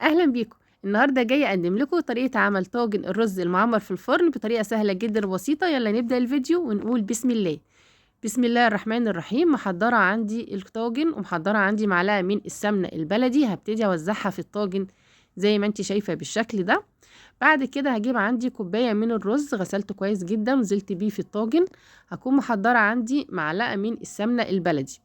اهلا بيكم. النهارده جاية اقدم لكم طريقه عمل طاجن الرز المعمر في الفرن بطريقة سهلة جدا وبسيطة. يلا نبدا الفيديو ونقول بسم الله. بسم الله الرحمن الرحيم. محضرة عندي الطاجن ومحضره عندي معلقه من السمنة البلدي، هبتدي اوزعها في الطاجن زي ما انت شايفه بالشكل ده. بعد كده هجيب عندي كوباية من الرز غسلته كويس جدا ونزلت بيه في الطاجن. هكون محضرة عندي معلقه من السمنة البلدي،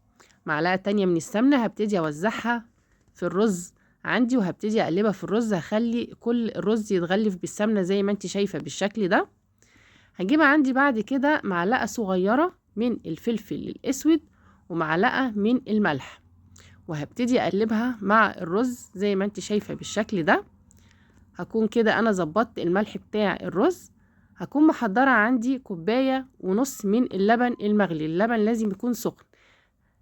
معلقه تانية من السمنة هبتدي اوزعها في الرز عندي، وهبتدي اقلبها في الرز. هخلي كل الرز يتغلف بالسمنه زي ما انت شايفه بالشكل ده. هجيب عندي بعد كده معلقه صغيرة من الفلفل الاسود ومعلقة من الملح، وهبتدي اقلبها مع الرز زي ما انت شايفه بالشكل ده. هكون كده انا ظبطت الملح بتاع الرز. هكون محضرة عندي كوباية ونص من اللبن المغلي، اللبن لازم يكون سخن.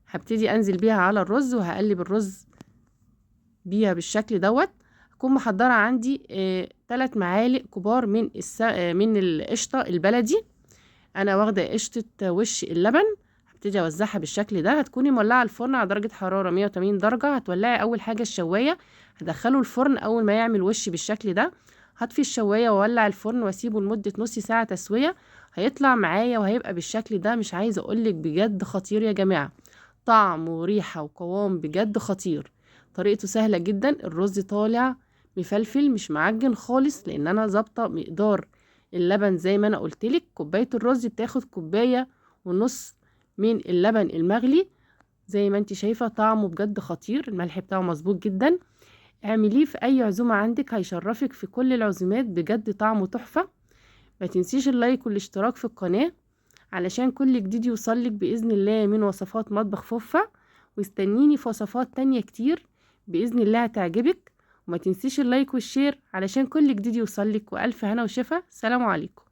هبتدي انزل بيها على الرز وهقلب الرز بيها بالشكل دوت. هكون محضرة عندي 3 معالق كبار من القشطه البلدي، انا واخده قشطه وش اللبن، هبتدي اوزعها بالشكل ده. هتكوني مولعه الفرن على درجه حرارة 180 درجه. هتولعي اول حاجة الشوايه، هدخله الفرن اول ما يعمل وش بالشكل ده. هطفي الشوايه واولع الفرن واسيبه لمدة نص ساعة تسويه، هيطلع معايا وهيبقى بالشكل ده. مش عايزه اقولك بجد خطير يا جماعة، طعم وريحه وقوام بجد خطير. طريقته سهلة جدا، الرز طالع مفلفل مش معجن خالص، لان انا ظابطة مقدار اللبن زي ما انا قلتلك. كوباية الرز بتاخد كوباية ونص من اللبن المغلي زي ما انت شايفه. طعمه بجد خطير، الملح بتاعه مظبوط جدا. اعمليه في اي عزومة عندك، هيشرفك في كل العزومات، بجد طعمه تحفة. ما تنسيش ال like والاشتراك في القناة علشان كل جديد يوصلك باذن الله من وصفات مطبخ فوفا، واستنيني في وصفات تانية كتير باذن الله هتعجبك. وما تنسيش ال like وال share علشان كل جديد يوصلك. والف هنا وشفا. سلام عليكم.